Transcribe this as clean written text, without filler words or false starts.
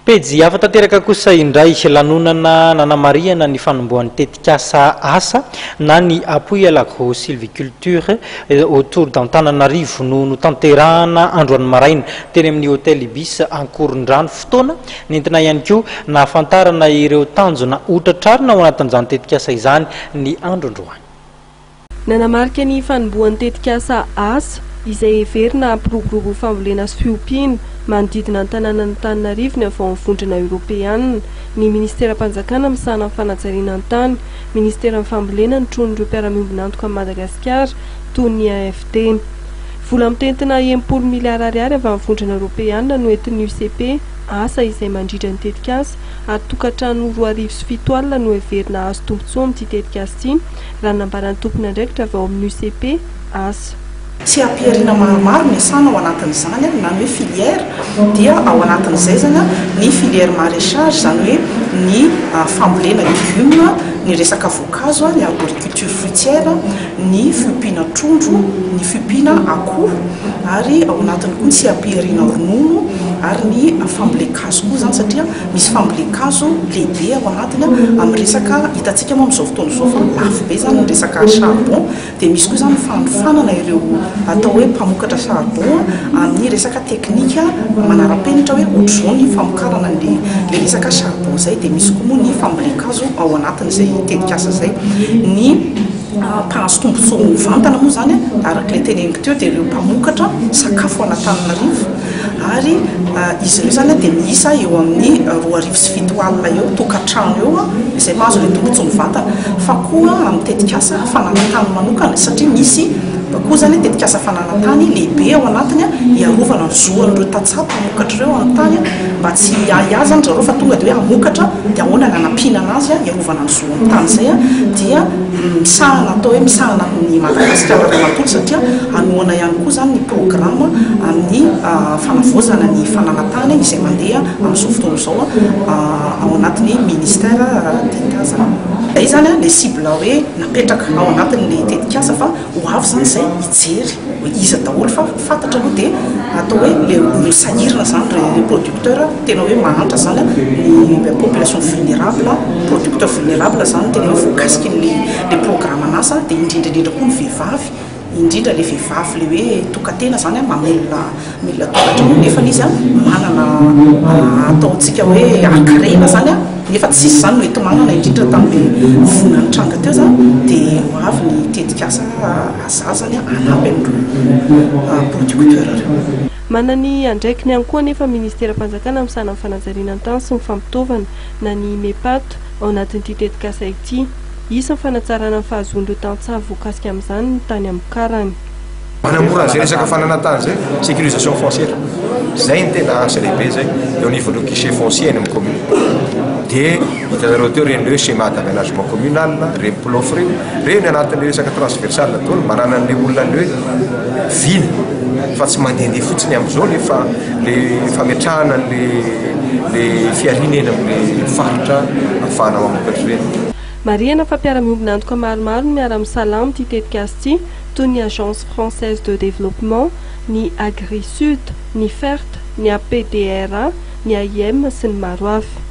Pejy hafa tanteraka kosa indray, lanonana nanamarihana ny fanombohan'ny tetikasa asa na ny Appui à l'agro-sylviculture autour d'Antananarivo no notanterahana androany maraina teny amin'ny Hotel Ibis Ankorondrano. Fotoana nentina ihany koa nahafantarana ireo tanjona hotratrarina ao anatin'izany tetikasa izany ny andro androany. Nanamarika ny fanombohan'ny tetikasa asa, izay heverina hampiroborobo fambolena sy fiompiana manodidina ny tanànan'Antananarivo ny avy ao amin'ny Vondrona Eoropeanina, ny Minisiteram-panjakana misahana ny fanajariana ny tany, Minisiteran'ny fambolena notronin'ireo mpiara-miombon'antoka amin'i Madagasikara toy ny AFD. Vola mitentina 60 miliara ariary avy amin'ny Vondrona Eoropeanina no entin'ny UCP asa izay mandrindra ny tetikasa ary tokantrano 7002 no heverina hahazo tombontsoa amin'ity tetikasa ity raha ny nambaran'ny tompon'andraikitra avy ao amin'ny UCP asa. Tsy ampiharina maromaro ny asana ao anatin'izany na ny hoe filière dia ao anatin'izay izany ny filière maraîchage izany hoe ny fambolena légumes, ny resaka voankazo, ny arboriculture fruitière, ny fiompiana trondro, ny fiompiana akoho ary ao anatiny koa ny tsy ampiharina ronono ary ny fambolen-kazo koa izany satria misy fambolen-kazo lehibe ao anatiny amin'ny resaka hitantsika moa amin'izao fotoana izao fa lafo be izany ny resaka charbon dia misy koa izany ny fanofanana ireo atao hoe mpamokatra charbon amin'ny resaka teknika manara-penitra hoe ohatr'izao ny famokarana an'ilay resaka charbon izay dia misy koa moa ny fambolen-kazo ao anatin'izay tetikasa izay. Ny mpahazo tombontsoa mivantana moa izany araka ilay teneniko teo dia ireo mpamokatra sakafo an'Antananarivo ary izy ireo izany dia miisa eo amin'ny 7200 eo tokantrano eo izay mahazo ilay tombontsoa mivantana fa koa amin'ny tetikasa fananan-tany manokana satria misy koa izany tetikasa fananan-tany lehibe ao anatiny hiarovana ny zoan'ireo tantsaha mpamokatra ireo amin'ny tany mba tsy hiahiahy izany ry zareo fa tonga dia hoe hamokatra dia ahoana ny hanampiana anazy hiarovana ny zo amin'ny tany izay dia misahana atao hoe misahana ny Madagasikara iray manontolo satria hanohana ihany koa izany ny programa amin'ny fanavaozana ny fananan-tany izay mandeha amin'izao fotoana izao ao anatin'ny ministère d'Etat izany. Izay izany ilay cible hoe napetraka ao anatin'ilay tetikasa fa ho avy izany izay hijery hoe iza daholo fa fantatra aloha dia atao hoe le ireo sahirana izany ireo producteur tena hoe mahantra izany ny population vulnérable, producteur vulnérable izany tena hoe voakasiky ny le programan'asa dia indrindra indrindra koa ny vehivavy, indrindra le vehivavy le hoe tokan-tena izany mamelona mamelona tokantrano nefa izy manana ataontsika hoe hakarena izany nefa tsisy izany no enti-manana indrindra tamin'le voina nitranga teo izany dia ho avy ny tetikasa Aza zany hanampy an'ireo producteur ireo. Manana ny andraikiny ihany koa anefa ny Ministeram-panjakana misahana ny fanajariana ny tany sy ny fampitaovana na ny MEPAT ao anatin'ity tetikasa ity. Hisy ny fanatsarana ny fahazoan'ireo tantsaha voakasika amin'izany ny tany hamokarany. Manamora an'izay resaka fananan-tany izay, sécurisation foncière, izay no tena asa lehibe izay eo anivon'ireo guichet foncier any amin'ny commune. Dia hitanareo teo ireny hoe schéma d'aménagement communal, ireny PLOF ireny, Ireny anatin'ny resaka transversal daholo, manana an'ilay olona an'ilay hoe vina fa tsy mandehandeha fotsiny amin'izao le fa le fametrahana an'le le fihariana eny amin'le faritra ahafahana mamokatra ireny. Marihana fa mpiara-miombon'antoka maromaro no miara-misalahy amin'ity tetikasa ity, toy ny Agence Française de Développement, ny Agrisud, ny Fert, ny APDRA, ny AIM sy ny maro hafa.